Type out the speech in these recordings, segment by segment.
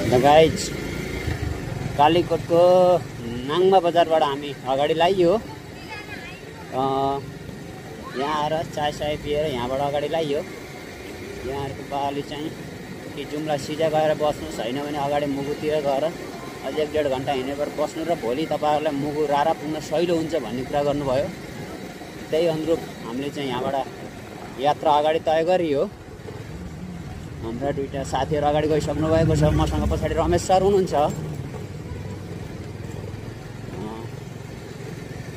Guys कालीकोटको नाङ्मा बजारबाट हामी अगाडि लाइयो। यहाँ आएर चाय पिएर यहाँबाट अगाडि लाइयो। यहाँहरूको बाली चाहिँ कि जुम्ला सिजा गएर बस्नु, छैन भने अगाडि मुगुतिर गएर अझै 1.5 घन्टा हिँडेर बस्नु र भोलि तपाईँहरूलाई मुगु रारा पुग्न सहिलो हुन्छ भन्ने कुरा गर्नुभयो। त्यही अनुरूप हामीले चाहिँ यहाँबाट यात्रा अगाडि तय गरियो। हाम्रा दुईटा साथीहरू अगाडि गइसक्नु भएको छ। मसँग पछाडि रमेश सर हुनुहुन्छ।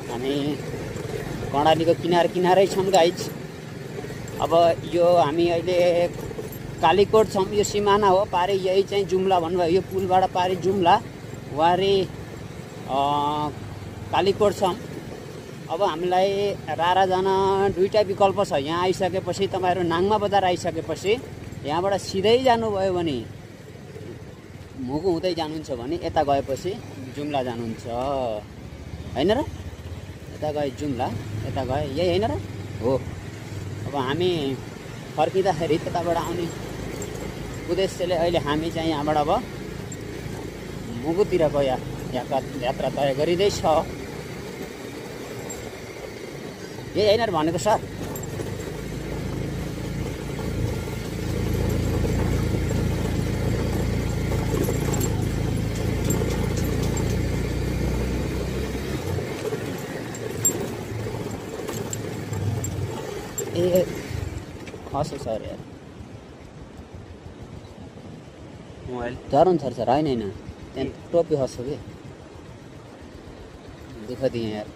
हामी कर्णालीको किनारै छौँ गाइज। अब यो हामी अहिले कालीकोट छौँ। यो सिमाना हो, पारि यही चाहिँ जुम्ला भन्नुभयो। यो पुलबाट पारि जुम्ला, वारी कालीकोट छौँ। अब हामीलाई रारा जान दुईटा विकल्प छ। यहाँ आइसकेपछि तपाईँहरू नाङ्मा बजार आइसकेपछि यहाँबाट सिधै जानुभयो भने मुगु हुँदै जानुहुन्छ भने यता गएपछि जुम्ला जानुहुन्छ, होइन र? यता गए जुम्ला, यता गए यही होइन र? हो। अब हामी फर्किँदाखेरि त्यताबाट आउने उद्देश्यले अहिले हामी चाहिँ यहाँबाट अब मुगुतिरको यात्रा तय गरिँदैछ। यही होइन र भनेको सर? ए खस सर यार, मोबाइल झरन सर होइन, त्यहाँ टोपी खस्छ कि दुःख दिएँ यार।